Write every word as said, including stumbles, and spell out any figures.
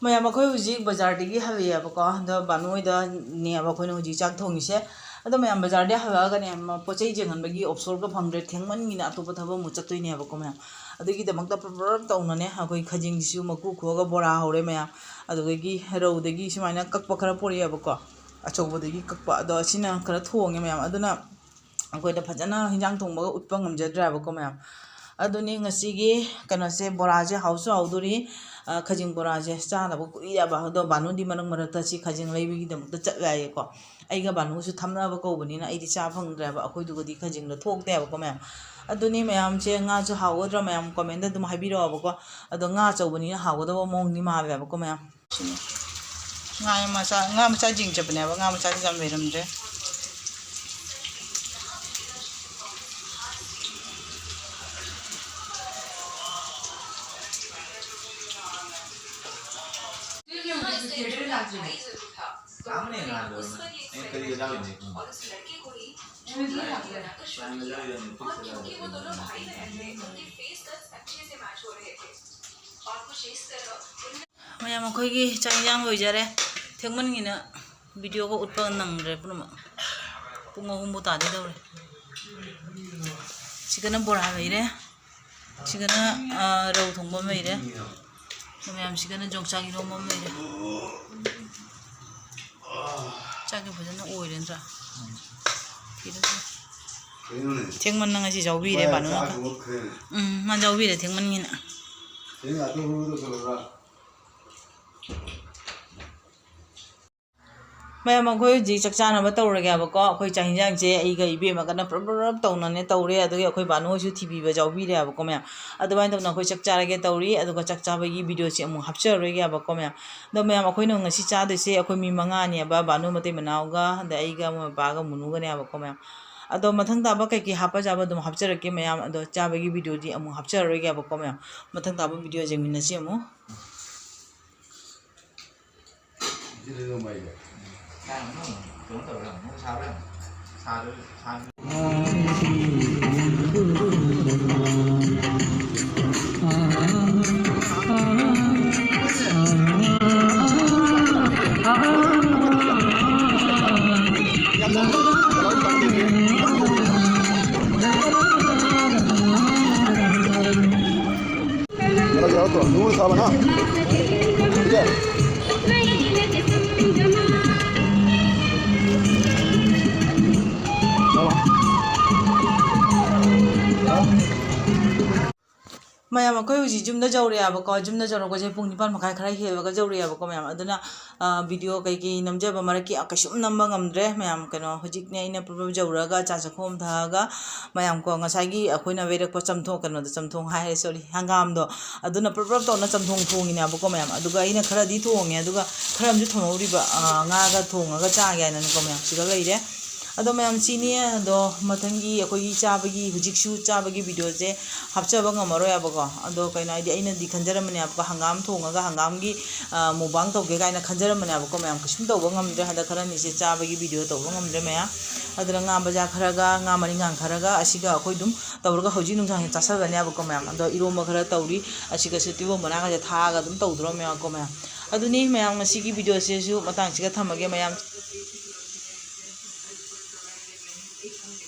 ꯃꯌꯥꯝ, ꯑꯩꯈꯣꯏ ꯍꯧꯖꯤꯛ ꯕꯖꯥꯔꯗꯒꯤ ꯍꯜꯂꯛꯑꯦꯕꯀꯣ꯫ ꯑꯗꯣ ꯕꯥꯅꯨ ꯍꯣꯏꯗꯅꯦꯕ ꯑꯩꯈꯣꯏꯅ ꯍꯧꯖꯤꯛ ꯆꯥꯛ ꯊꯣꯡꯉꯤꯁꯦ꯫ ꯑꯗꯣ ꯃꯌꯥꯝ, ꯕꯖꯥꯔꯗꯒꯤ ꯍꯜꯂꯛꯑꯒꯅꯦ, ꯃ-, ꯄꯣꯠ ꯆꯩ ꯌꯦꯡꯍꯟꯕꯒꯤ ꯑꯣꯞꯁꯣꯔꯒ ꯐꯪꯗ꯭ꯔꯦ, ꯊꯦꯡꯃꯟꯒꯤꯅ ꯑꯇꯣꯞꯄ ꯊꯕꯛ ꯑꯃꯨꯛ ꯆꯠꯇꯣꯏꯅꯦꯕꯀꯣ ꯃꯌꯥꯝ꯫ ꯑꯗꯨꯒꯤꯗꯃꯛꯇ ꯄ꯭ꯔꯞ ꯄ꯭ꯔꯞ ꯇꯧꯅꯅꯦ, ꯑꯩꯈꯣꯏ ꯈꯖꯤꯡꯁꯤꯁꯨ ꯃꯀꯨ ꯈꯣꯛꯑꯒ ꯕꯣꯔꯥ ꯍꯧꯔꯦ ꯃꯌꯥꯝ꯫ ꯑꯗꯨꯗꯒꯤ ꯔꯧꯗꯒꯤ ꯁꯨꯃꯥꯏꯅ ꯀꯛꯄ ꯈꯔ ꯄꯣꯔꯛꯑꯦꯕꯀꯣ, ꯑꯆꯧꯕꯗꯒꯤ ꯀꯛꯄ꯫ ꯑꯗꯣ ꯑꯁꯤꯅ ꯈꯔ ꯊꯣꯡꯉꯦ ꯃꯌꯥꯝ꯫ ꯑꯗꯨꯅ ꯑꯩꯈꯣꯏꯗ ꯐꯖꯅ ꯍꯤꯟꯖꯥꯡ ꯊꯣꯡꯕꯒ ꯎꯠꯄ ꯉꯝꯖꯗ꯭ꯔꯦꯕꯀꯣ ꯃꯌꯥꯝ꯫ ꯑꯗꯨꯅꯤ ꯉꯁꯤꯒꯤ ꯀꯩꯅꯣꯁꯦ, ꯕꯣꯔꯥꯁꯦ ꯍꯥꯎꯁꯨ ꯍꯥꯎꯗꯣꯔꯤ꯫ ꯑ, ꯈꯖꯤꯡ ꯕꯣꯔꯥꯁꯦ ꯆꯥꯗꯕ ꯀꯨꯏꯔꯦꯕ꯫ ꯑꯗꯣ ꯕꯥꯅꯨꯗꯤ ꯃꯔꯛ ꯃꯔꯛꯇ ꯁꯤ ꯈꯖꯤꯡ ꯂꯩꯕꯒꯤꯗꯃꯛꯇ ꯆꯠꯂꯦ ꯍꯥꯏꯌꯦꯀꯣ꯫ ꯑꯩꯒ ꯕꯥꯅꯨꯒꯁꯨ ꯊꯝꯅꯕ ꯀꯧꯕꯅꯤꯅ ꯑꯩꯗꯤ ꯆꯥ ꯐꯪꯗ꯭ꯔꯦꯕ, ꯑꯩꯈꯣꯏꯗꯨꯒꯗꯤ ꯈꯖꯤꯡꯗ ꯊꯣꯛꯇꯦꯕꯀꯣ ꯃꯌꯥꯝ꯫ ꯑꯗꯨꯅꯤ ꯃꯌꯥꯝꯁꯦ, ꯉꯥꯁꯨ ꯍꯥꯎꯒꯗ꯭ꯔꯥ ꯃꯌꯥꯝ ꯀꯣꯃꯦꯟꯗ ꯑꯗꯨꯝ ꯍꯥꯏꯕꯤꯔꯛꯑꯣꯕꯀꯣ꯫ ꯑꯗꯣ ꯉꯥ ꯑꯆꯧꯕꯅꯤꯅ ꯍꯥꯎꯒꯗꯕ ꯃꯑꯣꯡꯗꯤ ꯃꯥꯜꯂꯦꯕꯀꯣ ꯃꯌꯥꯝ꯫ ꯉꯥ ꯃꯆꯥ, ꯉꯥ ꯃꯆꯥ ꯌꯦꯡꯖꯕꯅꯦꯕ, ꯉꯥ ꯃꯆꯥꯗꯤ ꯌꯥꯝ ꯂꯩꯔꯝꯗ꯭ꯔꯦ꯫ ꯃꯌꯥꯝ, ꯑꯩꯈꯣꯏꯒꯤ ꯆꯥꯛ ꯏꯟꯖꯥꯡ ꯂꯣꯏꯖꯔꯦ꯫ ꯊꯦꯡꯃꯟꯒꯤꯅ ꯚꯤꯗꯤꯑꯣꯒ ꯎꯠꯄ ꯅꯪꯗ꯭ꯔꯦ ꯄꯨꯝꯅꯃꯛ꯫ ꯄꯨꯡ ꯑꯍꯨꯝꯕꯨ ꯇꯥꯗꯣꯏ ꯇꯧꯔꯦ꯫ ꯁꯤꯒꯅ ꯕꯣꯔꯥ ꯂꯩꯔꯦ꯫ ꯁꯤꯒꯅ, ꯑ, ꯔꯧ ꯊꯣꯡꯕ ꯑꯃ ꯂꯩꯔꯦ꯫ ꯃꯌꯥꯝ, ꯁꯤꯒꯅ ꯌꯣꯡꯆꯥꯛ ꯏꯔꯣꯝꯕ ꯑꯃ ꯂꯩꯔꯦ꯫ ꯆꯥꯛꯁꯨ ꯐꯖꯅ ꯑꯣꯏꯔꯦ ꯅꯠꯇ꯭ꯔꯥ? ꯐꯤꯗꯨꯁꯨ꯫ ꯊꯦꯡꯃꯟꯅ ꯉꯁꯤ ꯌꯥꯎꯕꯤꯔꯦ ꯕꯥꯅꯨꯅ꯫ ꯎꯝ, ꯃꯥ ꯌꯥꯎꯕꯤꯔꯦ ꯊꯦꯡꯃꯟꯒꯤꯅ꯫ ꯃꯌꯥꯝ, ꯑꯩꯈꯣꯏ ꯍꯧꯖꯤꯛ ꯆꯥꯛ ꯆꯥꯅꯕ ꯇꯧꯔꯒꯦꯕꯀꯣ꯫ ꯑꯩꯈꯣꯏ ꯆꯥꯛ ꯍꯤꯟꯖꯥꯡꯁꯦ ꯑꯩꯒ ꯏꯕꯦꯝꯃꯒꯅ ꯄ꯭ꯔꯞ ꯄ꯭ꯔꯞ ꯄ꯭ꯔꯞ ꯇꯧꯅꯅꯦ ꯇꯧꯔꯦ, ꯑꯗꯨꯒꯤ ꯑꯩꯈꯣꯏ ꯕꯥꯅꯨ ꯍꯣꯏꯁꯨ ꯊꯤꯕꯤꯕ ꯌꯥꯎꯕꯤꯔꯦꯕꯀꯣ ꯃꯌꯥꯝ꯫ ꯑꯗꯨꯃꯥꯏꯅ ꯇꯧꯅ ꯑꯩꯈꯣꯏ ꯆꯥꯛ ꯆꯥꯔꯒꯦ ꯇꯧꯔꯤ, ꯑꯗꯨꯒ ꯆꯥꯛ ꯆꯥꯕꯒꯤ ꯚꯤꯗꯤꯑꯣꯁꯦ ꯑꯃꯨꯛ ꯍꯥꯞꯆꯔꯔꯣꯏꯒꯦꯕꯀꯣ ꯃꯌꯥꯝ꯫ ꯑꯗꯣ ꯃꯌꯥꯝ, ꯑꯩꯈꯣꯏꯅ ꯉꯁꯤ ꯆꯥꯗꯣꯏꯁꯦ ꯑꯩꯈꯣꯏ ꯃꯤ ꯃꯉꯥꯅꯦꯕ, ꯕꯥꯅꯨ ꯃꯇꯩ ꯃꯅꯥꯎꯒ, ꯑꯗꯩ ꯑꯩꯒ, ꯃꯣꯏ ꯃꯄꯥꯒ, ꯃꯨꯅꯨꯒꯅꯦꯕꯀꯣ ꯃꯌꯥꯝ꯫ ꯑꯗꯣ ꯃꯊꯪ ꯇꯥꯕ ꯀꯩꯀꯩ ꯍꯥꯞꯄ ꯌꯥꯕ ꯑꯗꯨꯝ ꯍꯥꯞꯆꯔꯛꯀꯦ ꯃꯌꯥꯝ꯫ ꯑꯗꯣ ꯆꯥꯕꯒꯤ ꯚꯤꯗꯤꯑꯣꯗꯤ ꯑꯃꯨꯛ ꯍꯥꯞꯆꯔꯔꯣꯏꯒꯦꯕꯀꯣ ꯃꯌꯥꯝ꯫ ꯃꯊꯪ ꯇꯥꯕ ꯚꯤꯗꯤꯑꯣ ꯌꯦꯡꯃꯤꯟꯅꯁꯤ ꯑꯃꯨꯛ꯫ ꯃꯌꯥꯝ, ꯑꯩꯈꯣꯏ ꯍꯧꯖꯤꯛ ꯌꯨꯝꯗ ꯌꯧꯔꯛꯑꯦꯕꯀꯣ꯫ ꯌꯨꯝꯗ ꯌꯧꯔꯛꯄꯁꯦ ꯄꯨꯡ ꯅꯤꯄꯥꯟ ꯃꯈꯥꯏ ꯈꯔ ꯍꯦꯜꯂꯒ ꯌꯧꯔꯛꯑꯦꯕꯀꯣ, ꯃꯌꯥꯝ꯫ ꯑꯗꯨꯅ, ꯑ, video ꯀꯩꯀꯩ ꯅꯝꯖꯕ ꯃꯔꯛꯀꯤ ꯀꯩꯁꯨꯝ ꯅꯝꯕ ꯉꯝꯗ꯭ꯔꯦ, ꯃꯌꯥꯝ꯫ ꯀꯩꯅꯣ, ꯍꯧꯖꯤꯛꯅꯦ ꯑꯩꯅ ꯄ꯭ꯔꯞ ꯄ꯭ꯔꯞ ꯌꯧꯔꯒ ꯆꯥ ꯆꯥꯛꯈꯣꯝ ꯊꯛꯑꯒ, ꯃꯌꯥꯝ ꯀꯣ, ꯉꯁꯥꯏꯒꯤ ꯑꯩꯈꯣꯏꯅ ꯂꯩꯔꯛꯄ ꯆꯝꯊꯣꯡ, ꯀꯩꯅꯣꯗꯣ, ꯆꯝꯊꯣꯡ ꯍꯥꯏꯔꯦ, sorry, ꯍꯪꯒꯥꯝꯗꯣ, ꯑꯗꯨꯅ ꯄ꯭ꯔꯞ ꯄ꯭ꯔꯞ ꯇꯧꯅ ꯆꯝꯊꯣꯡ ꯊꯣꯡꯉꯤꯅꯦꯕꯀꯣ, ꯃꯌꯥꯝ꯫ ꯑꯗꯨꯒ ꯑꯩꯅ ꯈꯔꯗꯤ ꯊꯣꯡꯉꯦ, ꯑꯗꯨꯒ ꯈꯔ ꯑꯃꯁꯨ ꯊꯝꯍꯧꯔꯤꯕ, ꯑ, ꯉꯥꯒ ꯊꯣꯡꯉꯒ ꯆꯥꯒꯦ ꯍꯥꯏꯅꯅꯦꯀꯣ, ꯃꯌꯥꯝ꯫ ꯁꯤꯗ ꯂꯩꯔꯦ꯫ ꯑꯗꯣ ꯃꯌꯥꯝ, ꯁꯤꯅꯤ꯫ ꯑꯗꯣ ꯃꯊꯪꯒꯤ ꯑꯩꯈꯣꯏꯒꯤ ꯆꯥꯕꯒꯤ, ꯍꯧꯖꯤꯛꯁꯨ ꯆꯥꯕꯒꯤ videoꯁꯦ ꯍꯥꯞꯆꯕ ꯉꯝꯃꯔꯣꯏꯕꯀꯣ꯫ ꯑꯗꯣ ꯀꯩꯅꯣ ꯍꯥꯏꯗꯤ, ꯑꯩꯅꯗꯤ ꯈꯟꯖꯔꯝꯕꯅꯦꯕꯀꯣ, ꯍꯪꯒꯥꯝ ꯊꯣꯡꯉꯒ ꯍꯪꯒꯥꯝꯒꯤ, ꯑ, mukbang ꯇꯧꯒꯦ ꯀꯥꯏꯅ ꯈꯟꯖꯔꯝꯕꯅꯦꯕꯀꯣ, ꯃꯌꯥꯝ꯫ ꯀꯩꯁꯨꯝ ꯇꯧꯕ ꯉꯝꯗ꯭ꯔꯦ ꯍꯟꯗꯛ ꯈꯔ ꯑꯅꯤꯁꯦ, ꯆꯥꯕꯒꯤ video ꯇꯧꯕ ꯉꯝꯗ꯭ꯔꯦ, ꯃꯌꯥꯝ꯫ ꯑꯗꯨꯅ ꯉꯥ ꯕꯖꯥ ꯈꯔꯒ, ꯉꯥ ꯃꯔꯤꯡꯒꯥꯡ ꯈꯔꯒ, ꯑꯁꯤꯒ ꯑꯩꯈꯣꯏ ꯑꯗꯨꯝ ꯇꯧꯔꯒ ꯍꯧꯖꯤꯛ ꯅꯨꯡꯗꯥꯡꯁꯦ ꯆꯥꯁꯜꯂꯅꯦꯕꯀꯣ, ꯃꯌꯥꯝ꯫ ꯑꯗꯣ ꯏꯔꯣꯝꯕ ꯈꯔ ꯇꯧꯔꯤ, ꯑꯁꯤꯒꯁꯨ ꯇꯤꯜꯍꯧ ꯃꯅꯥꯒꯁꯦ ꯊꯥꯛꯑꯒ ꯑꯗꯨꯝ ꯇꯧꯗꯣꯔꯃꯦꯕꯀꯣ, ꯃꯌꯥꯝ꯫ ꯑꯗꯨꯅꯤ ꯃꯌꯥꯝ, ꯉꯁꯤꯒꯤ videoꯁꯤꯁꯨ ꯃꯇꯥꯡꯁꯤꯒ ꯊꯝꯃꯒꯦ, ꯃꯌꯥꯝ꯫